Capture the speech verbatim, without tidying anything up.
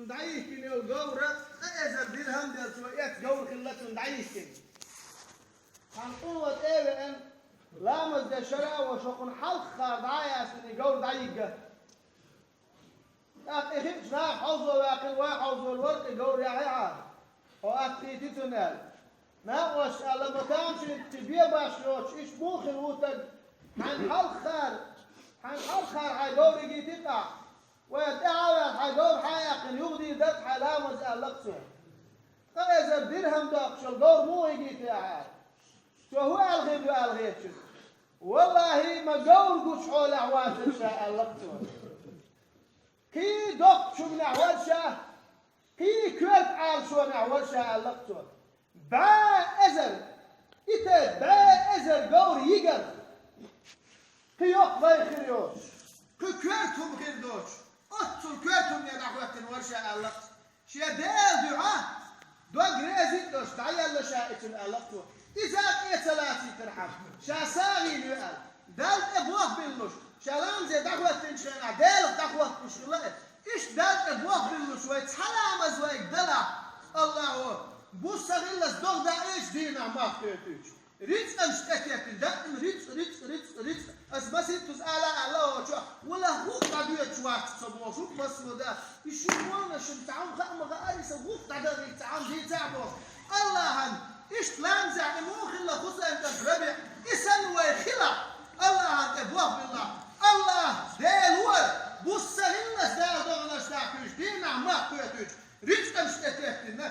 ДӀайихкина йолу говра ткъа эзар дирхьам делла цо эцна говр хилла цунна дӀайихкина. Цхьана къуно тӀе а веана, ламаз деш шара а волуш, хӀокхунна хьалхара дӀа а яьстина и говр дӀайигна. ТӀаккха и хиъча наха хьовзо ваьккхина, вай хьовзор вара и говр яхье хьан, хьо атта хийти цунна аьлла. Накъосташа аьлла, ма тамашийна, кхин бен баш йоцуш, иштта муха хир ву стаг, хьайна хьалхара, хьайна хьалхара хьайн говр йигийти-кх ахь. Вай тӀаьхьа а ваьлла, хьайн говр хьан а яьккхина, юхадийр дара-кх хьайн ламаз, аьлла-кх цо. Ткъа эзар дирхьам доккхуш йолу говр муха йигийти ахь аьлла. Цо хӀун аьлла хир ду аьлла хетачуьнга: «Валлахьи, ма говр гучу хьолехь вацара ша», аьлла-кх цо. Кхин доккхачу хӀуманехь вара ша, кхин коьрта Ӏалашонехь вара ша, аьлла-кх цо. БӀе эзар, и тайпа бӀе эзар говр йигар, кхин йоккха гӀайгӀа хир йоцуш, кхин коьрта хӀума хир доцуш, оццул коьрта хӀумане дӀахӀоьттина вара ша, аьлла-кх цо. Шен Делан дуьхьа дог реза а долуш дӀаелла ша и цунна, аьлла-кх цо. Иза тӀе ца лацийтархьама, ша сагӀина ву аьлла, Далла тӀе болх биллуш, ша ламазе дӀахӀоьттинчу хенахь Делах дӀахӀотталуш хилла и. Иштта Далла тӀе болх биллуш вай цхьа ламаз вайга далахь, Аллахьо, буса хиллалц догӀа даийтича дийнахь мах кхетуьйтуш, рицкъанаш тӀететтина, даима рицкъ, рицкъ, рицкъ, рицкъ. Ас масийттаза ала а аьлла оцу чохь, валлахь, гӀуллакх дӀадоьдуш вац со бохуш, хӀума массо а да. И шуьга вон а шуна цхьа хӀума хаа ма хаара, и сан гӀуллакх дӀадахийта цхьа хӀума дийца а бохуш. Аллахьан, иштта ламазехь и муха хилла Хусайн кӀант РабиӀ, и санна вай хилахь, Аллахьан тӀе болх биллахь, Аллахь, Дела ву ара, буса хиллалц Дала догӀанаш дӀахьуьйтуш, дийнахь мах кхетуьйтуш, рицкъанаш тӀететтина,